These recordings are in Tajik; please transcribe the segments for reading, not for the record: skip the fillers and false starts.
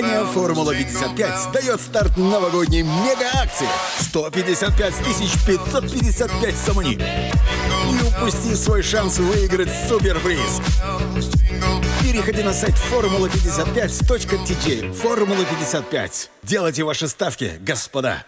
Компания «Формула-55» дает старт новогодней мега-акции 155 555 сомони. Не упусти свой шанс выиграть суперприз. Переходи на сайт formula55.tj. «Формула-55». Делайте ваши ставки, господа.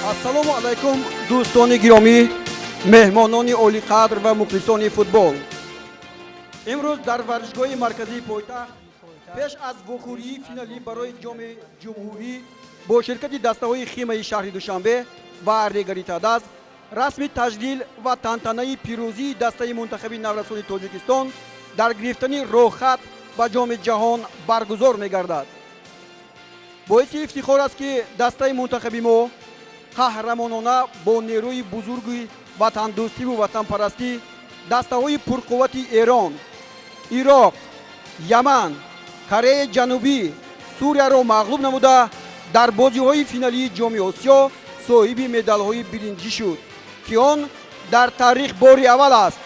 Ассалому алайкум, дӯстони гиромӣ, меҳмонони олиқадр ва мухлисони футбол. Имрӯз дар варзишгоҳи марказии пойтахт пеш аз вохӯрии финалӣ барои Ҷоми Ҷумҳурӣ бо ширкати дастаҳои Химаи шаҳри Душанбе ва Регари Тадаз расми таҷлил ва тантанаи пирӯзии дастаи мунтахаби наврасони Тоҷикистон дар гирифтани роҳхат ба Ҷоми Ҷаҳон баргузор мегардад. Боиси ифтихор аст, ки дастаи мунтахаби мо қаҳрамонона бо нерӯи бузурги ватандӯстиву ватанпарастӣ дастаҳои пурқуввати Эрон, Ироқ, Яман, Кореяи Ҷанубӣ, Сурияро мағлуб намуда, дар бозиҳои финалии Ҷоми Осиё соҳиби медалҳои биринҷӣ шуд, ки он дар таърих бори аввал аст.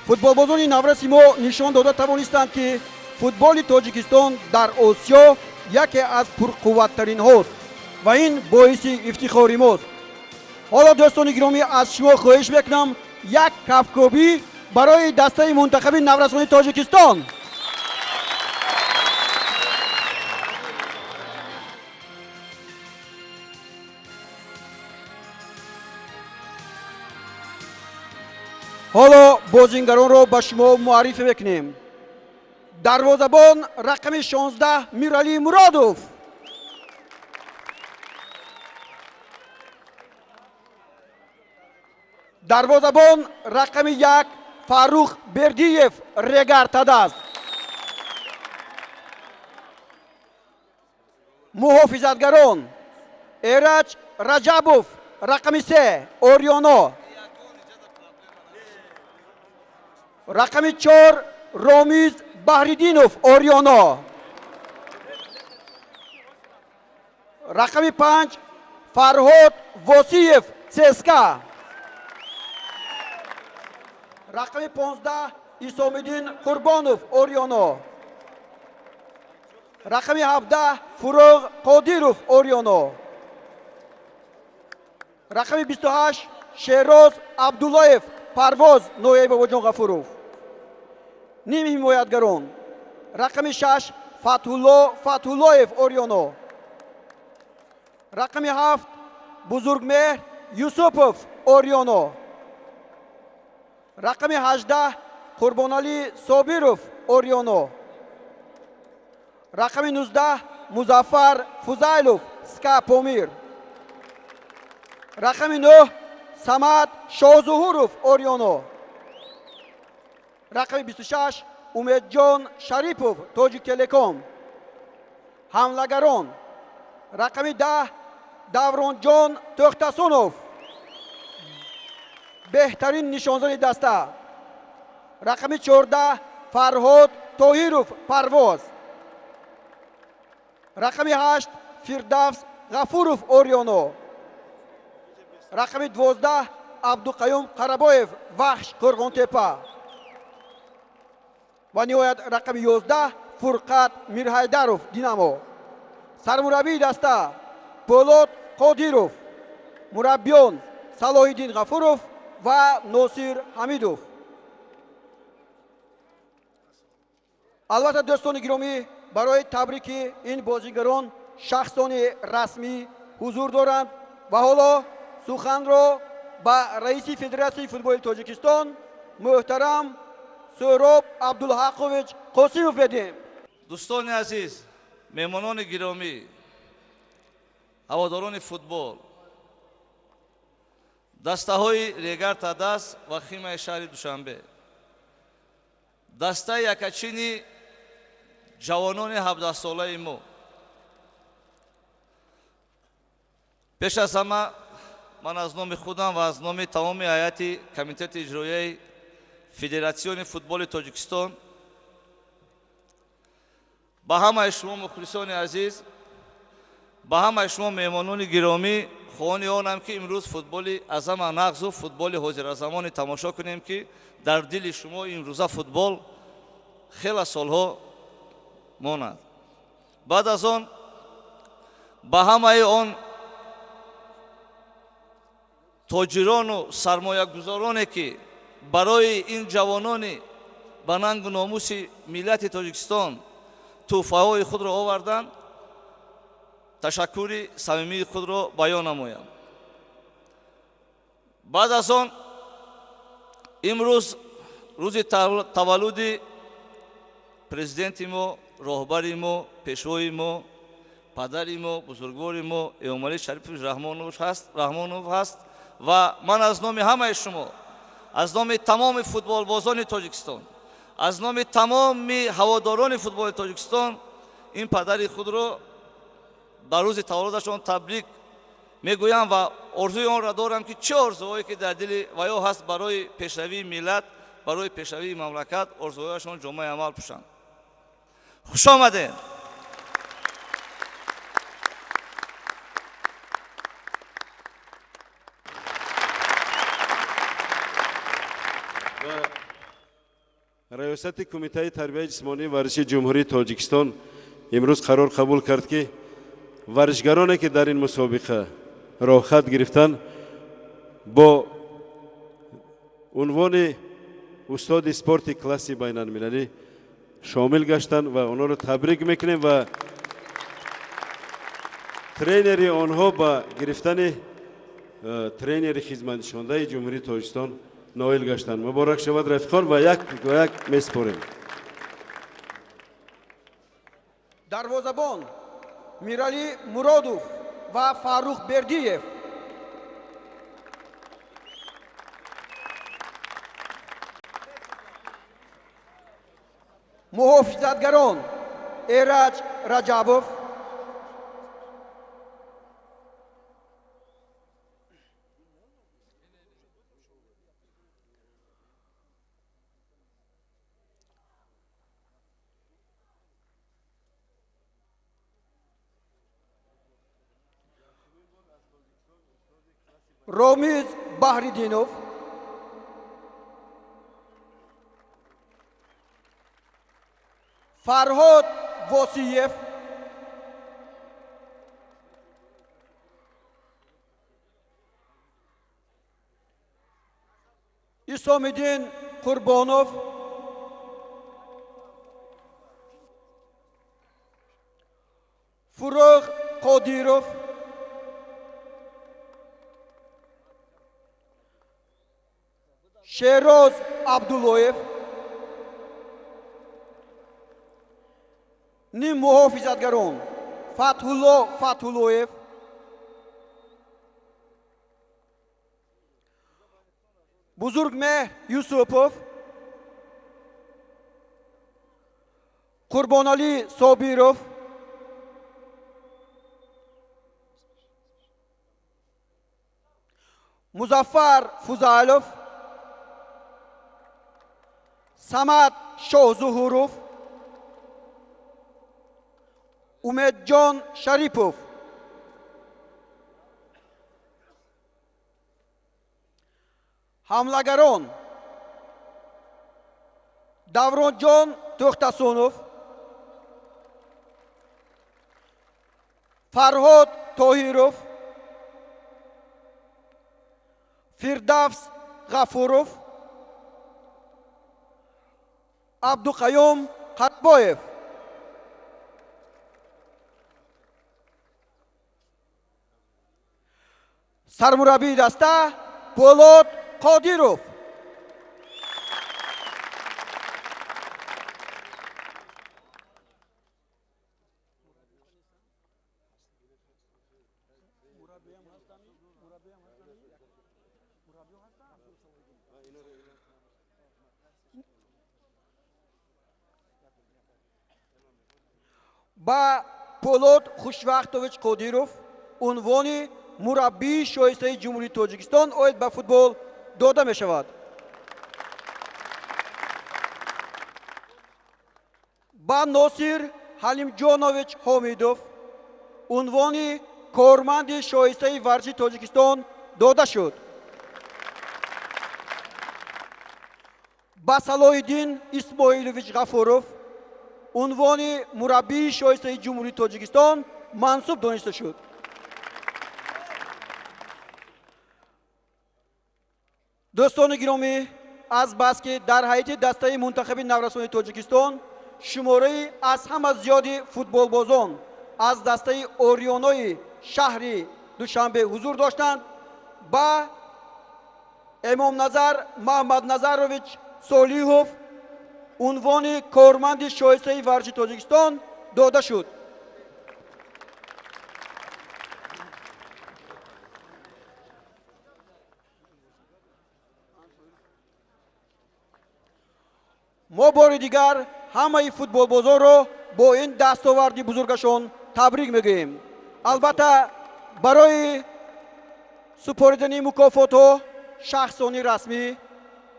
Футболбозони навраси мо нишон дода тавонистанд, ки футболи Тоҷикистон дар Осиё яке аз пурқувваттаринҳост ва ин боиси ифтихори мост. Ҳоло, дӯстони гиромӣ, аз шумо хоҳиш мекунам, як кафкӯбӣ барои дастаи мунтахаби наврасони Тоҷикистон. Ҳоло бозингаронро ба шумо муаррифӣ мекунем. Дарвозабон рақами 16 Миралӣ Муродов. Дарвозабон рақами 1 Фаррух Бердиев, Регар Тадаз. Муҳофизатгарон: Эраҷ Раҷабов, рақами 3, Орионо. Рақами 4 Ромиз Баҳриддинов, Орионо. Рақами 5 Фарҳод Восиев, ЦСКА. Рақами 15 Исомиддин Қурбонов, Орионо. Рақами 17 Фуруғ Қодиров, Орионо. Рақами 28 Шероз Абдуллоев, Парвоз, ноҳияи Бобоҷон Ғафуров. Нимҳимоятгарон: рақами 6 Фатҳулло Фатҳуллоев, Орионо. Рақами 7 Бузургмеҳр Юсупов, Орионо. Рақами 18 Қурбоналӣ Собиров, Орионо. Рақами 19 Музаффар Фузайлов, СКА Помир. Рақами 9 Самад Шоҳзуҳуров, Орионо. Рақами 26 Умедҷон Шарипов, Тоҷиктелеком. Ҳамлагарон: рақами 10 Давронҷон Тӯхтасунов, беҳтарин нишонзани даста. Рақами 14 Фарҳод Тоҳиров, Парвоз. Рақами 8 Фирдавс Ғафуров, Орионо. Рақами 12 Абдуқаюм Қарабоев, Вахш, Қӯрғонтепа. Ва ниҳоят рақами 11 Фурқат Мирҳайдаров, Динамо. Сармураббии даста Пӯлод Қодиров, мураббиён Салоҳиддин Ғафуров ва Носир Ҳамидов. Албатта, дӯстони гиромӣ, барои табрики ин бозигарон шахсони расмӣ ҳузур доранд ва ҳоло суханро ба раиси Федератсияи футболи Тоҷикистон муҳтарам Сӯҳроб Абдулҳақович Қосимов медиҳем. Дӯстони азиз, меҳмонони гиромӣ, ҳаводорони футбол, дастаҳои Регар Тадаз ва Химаи шаҳри Душанбе, дастаи якачини Ҷавонони 17-солаи мо. Пеш аз ҳама ман аз номи худам ва аз номи тамоми ҳайати Комитети иҷроияи Федератсиони футболи Тоҷикистон ба ҳамаи шумо мухлисони азиз, ба ҳамаи шумо меҳмонони гиромӣ хоҳони онам, ки имрӯз футболи аз ҳама нағзу футболи ҳозиразамоне тамошо кунем, ки дар дили шумо имрӯза футбол хела солҳо монад. Баъд аз он ба ҳамаи он тоҷирону сармоягузороне, ки барои ин ҷавонони ба нангу номуси миллати Тоҷикистон тӯҳфаҳои худро оварданд, ташаккури самимии худро баён намоям. Баъд аз он имрӯз рӯзи таваллуди президенти мо, роҳбари мо, пешвои мо, падари мо, бузургвори мо Эмомалӣ Шарипович Раҳмонов ҳаст ва ман аз номи ҳамаи шумо, аз номи тамоми футболбозони Тоҷикистон, аз номи тамоми ҳаводорони футболи Тоҷикистон ин падари худро ба рӯзи таваллудашон табрик мегӯям ва орзуи онро дорам, ки чӣ орзуҳое ки дар дили ваё ҳаст барои пешравии миллат, барои пешравии мамлакат, орзуҳояшон ҷомаи амал пӯшанд. Хуш омадед! Раёсати Кумитаи тарбияи ҷисмонии варзиши Ҷумҳурии Тоҷикистон имрӯз қарор қабул кард, ки варзишгароне, ки дар ин мусобиқа роҳхат гирифтанд, бо унвони устоди спорти класси байналмилалӣ шомил гаштанд ва онҳоро табрик мекунем ва тренери онҳо ба гирифтани тренери хизматнишондаи Ҷумҳурии Тоҷикистон ноил гаштанд. Муборак шавад, рафиқон, ва як ба як месупорем. Дарвозабон Миралӣ Муродов ва Фаррух Бердиев. Муҳофизатгарон Эраҷ Раҷабов, Ромиз Баҳриддинов, Фарҳод Восиев, Исомиддин Қурбонов, Фурӯғ Қодиров, Шероз Абдуллоев. Ним муҳофизатгарон Фатҳулло Фатҳуллоев, Бузургмеҳр Юсупов, Қурбоналӣ Собиров, Музаффар Фузайлов, Самад Шоҳзуҳуров, Умедҷон Шарипов. Ҳамлагарон Давронҷон Тӯхтасунов, Фарҳод Тоҳиров, Фирдавс Ғафуров, Абдуқаюм Қатбоев. Сармураббии даста Пӯлод Қодиров. Ба Полод Хушвақтович Қодиров унвони мураббии шоистаи Ҷумҳурии Тоҷикистон оид ба футбол дода мешавад. Ба Носир Ҳалимҷонович Ҳомидов унвони корманди шоистаи варзиши Тоҷикистон дода шуд. Ба Салоҳиддин Исмоилович Ғафуров унвони мураббии шоистаи Ҷумҳурии Тоҷикистон мансуб дониста шуд. Дӯстони гиромӣ, азбаски дар ҳайати дастаи мунтахаби наврасони Тоҷикистон шумораи аз ҳама зиёди футболбозон аз дастаи Орионои шаҳри Душанбе ҳузур доштанд, ба Эмомназар Маҳмадназарович Солиҳов унвони корманди шоистаи варзиши Тоҷикистон дода шуд. Мо бори дигар ҳамаи футболбозонро бо ин дастоварди бузургашон табрик мегӯем. Албатта, барои супоридани мукофотҳо шахсони расмӣ,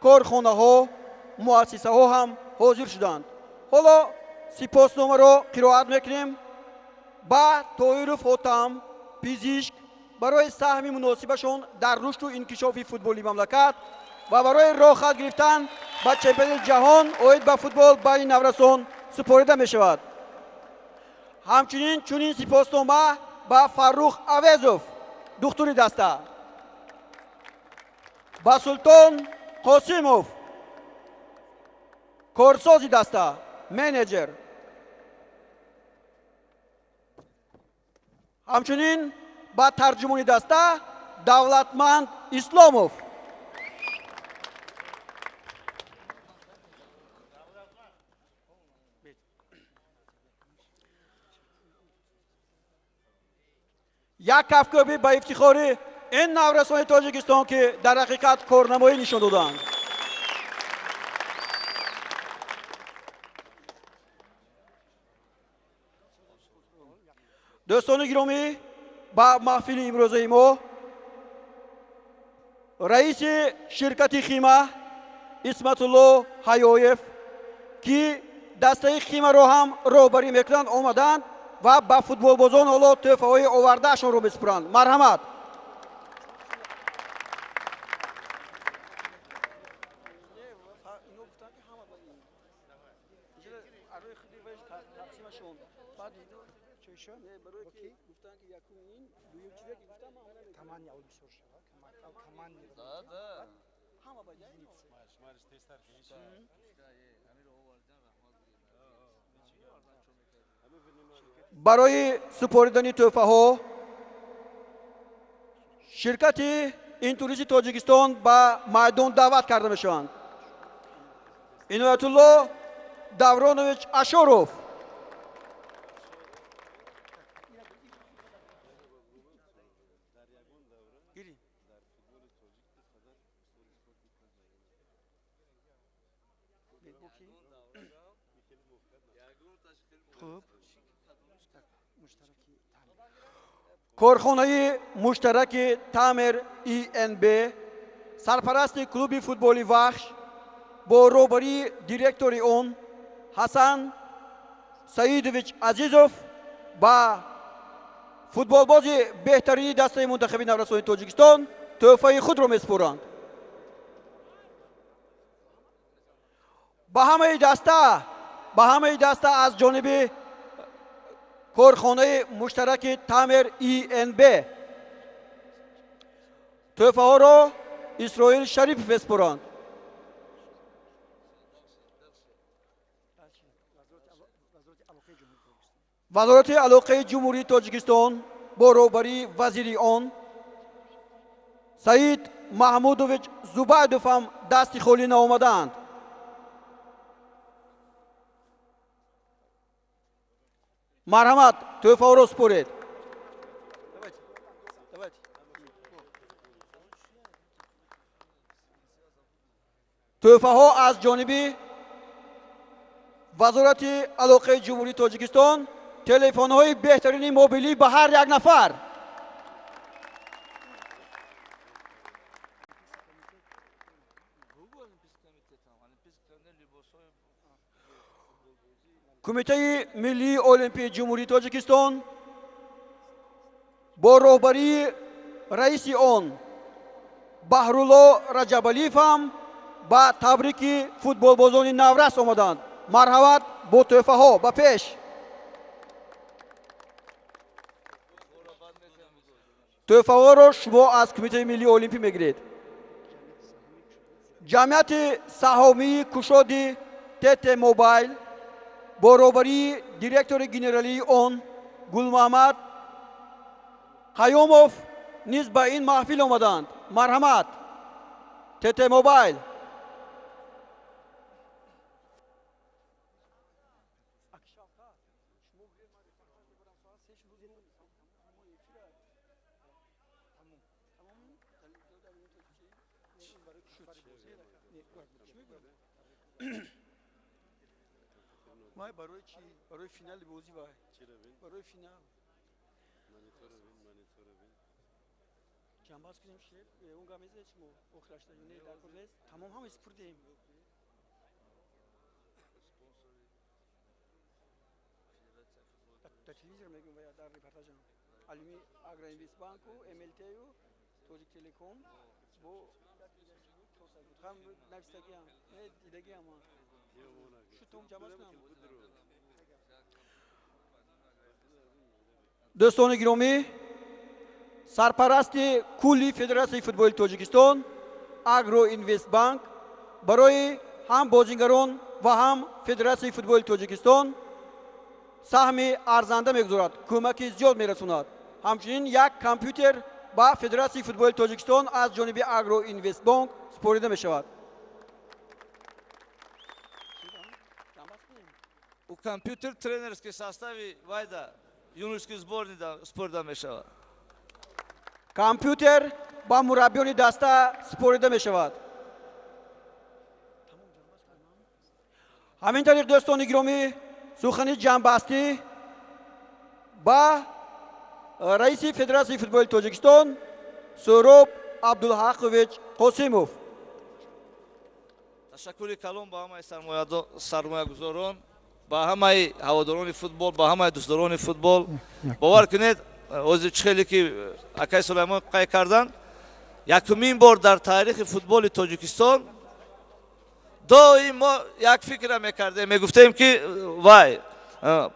корхонаҳо, муассисаҳо ҳам ҳозир шуданд. Ҳоло сипосномаро қироат мекунем. Ба Тоиров Ҳотам, пизишк, барои саҳми муносибашон дар рушду инкишофи футболи мамлакат ва барои роҳхат гирифтан ба чемпионати ҷаҳон оид ба футбол байни наврасон супорида мешавад. Ҳамчунин чунин сипоснома ба Фаррух Авезов, духтури даста, ба Султон Қосимов, корсози даста, менеҷер, ҳамчунин ба тарҷумони даста Давлатманд Исломов. Як кафкӯбӣ ба ифтихори ин наврасони Тоҷикистон, ки дар ҳақиқат корнамоӣ нишон доданд. Дӯстони гиромӣ, ба маҳфили имрӯзаи мо раиси ширкати Хима Исматулло Ҳаёев, ки дастаи Химаро ҳам роҳбарӣ мекунанд, омаданд ва ба футболбозон ҳоло тӯҳфаҳои овардаашонро месупоранд. Марҳамат. Барои супоридани тӯҳфаҳо ширкати Интуриси Тоҷикистон ба майдон даъват карда мешаванд. Иноятулло Давронович Ашуров, корхонаи муштараки Тамер ИНБ, сарпарасти клуби футболи Вахш бо роҳбарии директори он Ҳасан Саидович Азизов ба футболбози беҳтарини дастаи мунтахаби наврасони Тоҷикистон тӯҳфаи худро месупоранд. Ба ҳамаи даста аз ҷониби корхонаи муштараки Тамер ИНБ тӯҳфаҳоро Исроил Шарипов месупоранд. Вазорати алоқаи Ҷумҳурии Тоҷикистон бо роҳбарии вазири он Саид Маҳмудович Зубайдов ҳам дасти холӣ наомадаанд. Марҳамат, тӯҳфаҳоро супоред. Тӯҳфаҳо аз ҷониби Вазорати алоқаи Ҷумҳурии Тоҷикистон Телефонҳои беҳтарини мобилӣ ба ҳар як нафар. Кумитаи миллии Олимпии Ҷумҳурии Тоҷикистон бо роҳбарии раиси он Баҳрулло Раҷабалиев ҳам ба табрики футболбозони наврас омаданд. Марҳамат бо тӯҳфаҳо ба пеш. Тӯҳфаҳоро шумо аз Кумитаи миллии Олимпӣ мегиред. Ҷамъияти саҳомии кушоди ТТ Мобайл бо роҳбарии директори генералии он Гулмуҳаммад Қаюмов низ ба ин маҳфил омаданд. Марҳамат, ТТ Мобайл. Вай барои чӣ? Барои финали бозӣ вай. Барои финал. Ҷамбаз кунем шер, он гап мезанед шумо охирашта не дар кор нест. Тамом ҳама супурдем. Дар телевизор мегӯем ва дар репортажам. Алюми Агроинвестбанку, МЛТ-ю, Тоҷиктелеком бо ҳам навистагиам, не дидагиам. Дӯстони гиромӣ, сарпарасти кулли Федератсияи футболи Тоҷикистон Агроинвестбанк барои ҳам бозингарон ва ҳам Федератсияи футболи Тоҷикистон саҳми арзанда мегузорад, кӯмаки зиёд мерасонад. Ҳамчунин як компютер ба Федератсияи футболи Тоҷикистон аз ҷониби Агроинвестбанк супорида мешавад. У компютер тренерский состави вайда юношеский сборный спорида мешавад. Компютер ба мураббиёни даста супорида мешавад. Ҳамин тариқ, дӯстони гиромӣ, сухани ҷамъбастӣ ба раиси Федератсияи футболи Тоҷикистон Сӯроб Абдулҳақович Қосимов. Ташаккури калон ба ҳамаи сармоягузорон, ба ҳамаи ҳаводорони футбол, ба ҳамаи дӯстдорони футбол. Бовар кунед, ҳозир чӣ хеле ки акай Сулаймон қайд карданд, якумин бор дар таърихи футболи Тоҷикистон доим мо як фикра мекардем, мегуфтем ки вай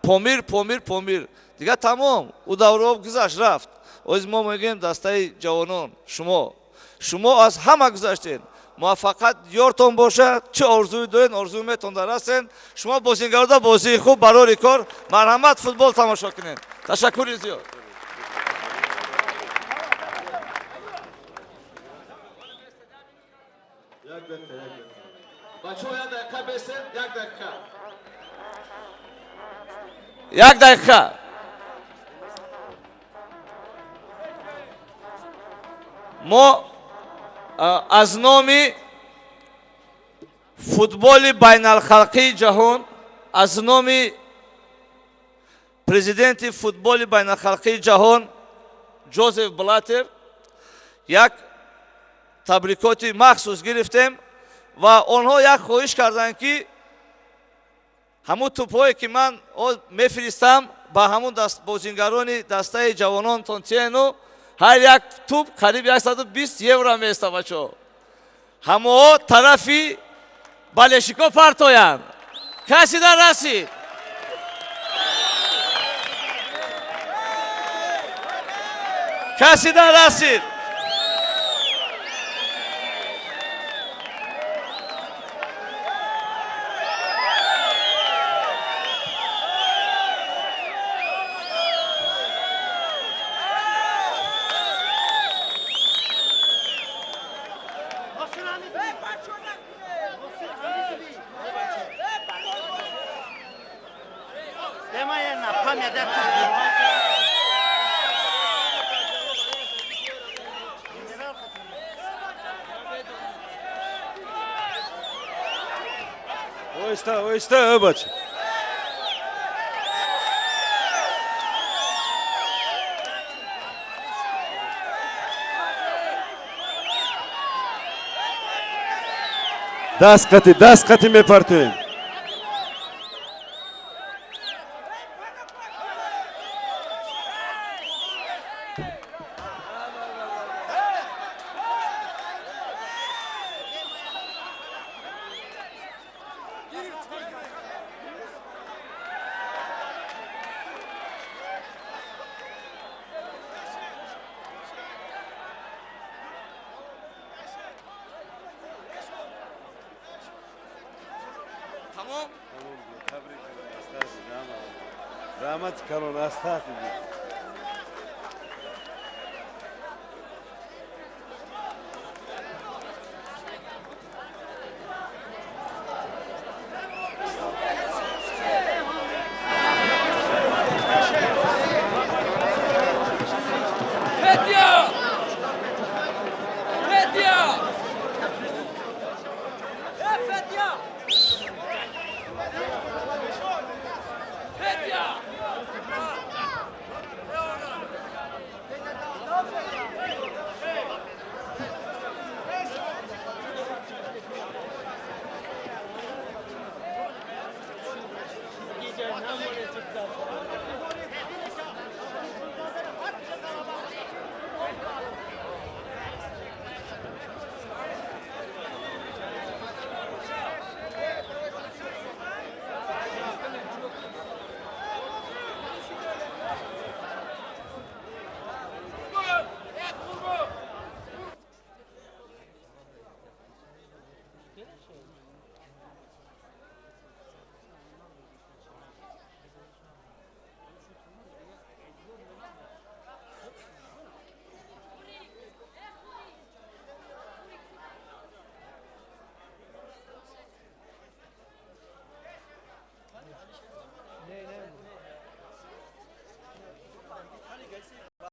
Помир, Помир, Помир, дигар тамом, ӯ давроб гузашт, рафт. Ҳозир мо мегӯем дастаи ҷавонон, шумо аз ҳама гузаштед, муваффақият ёртон бошад, чӣ орзуе доред, орзуи метон дар ҳастен. Шумо бозингарода бозии хуб, барори кор, марҳамат, футбол тамошо кунед. Ташаккури зиёд. Бачаҳо, як дақиқа бесед, як дақиқа. Як дақиқа. Мо аз номи футболи байналхалқии ҷаҳон, аз номи президенти футболи байналхалқии ҷаҳон Ҷозеф Блатер як табрикоти махсус гирифтем ва онҳо як хоҳиш карданд, ки ҳамун тӯбҳое ки ман мефиристам ба ҳамун бозингарони дастаи ҷавонон тонтиену ҳар як тӯб қариб 120 евро меиста. Бачаҳо, ҳамоҳо тарафи балешико партоянд, касе нарасид. Касе нарасид. Оҳиста, оҳиста, бача. Даст қати, даст қати мепартоем. Тамом. Раҳмати калон, астағфируллоҳ.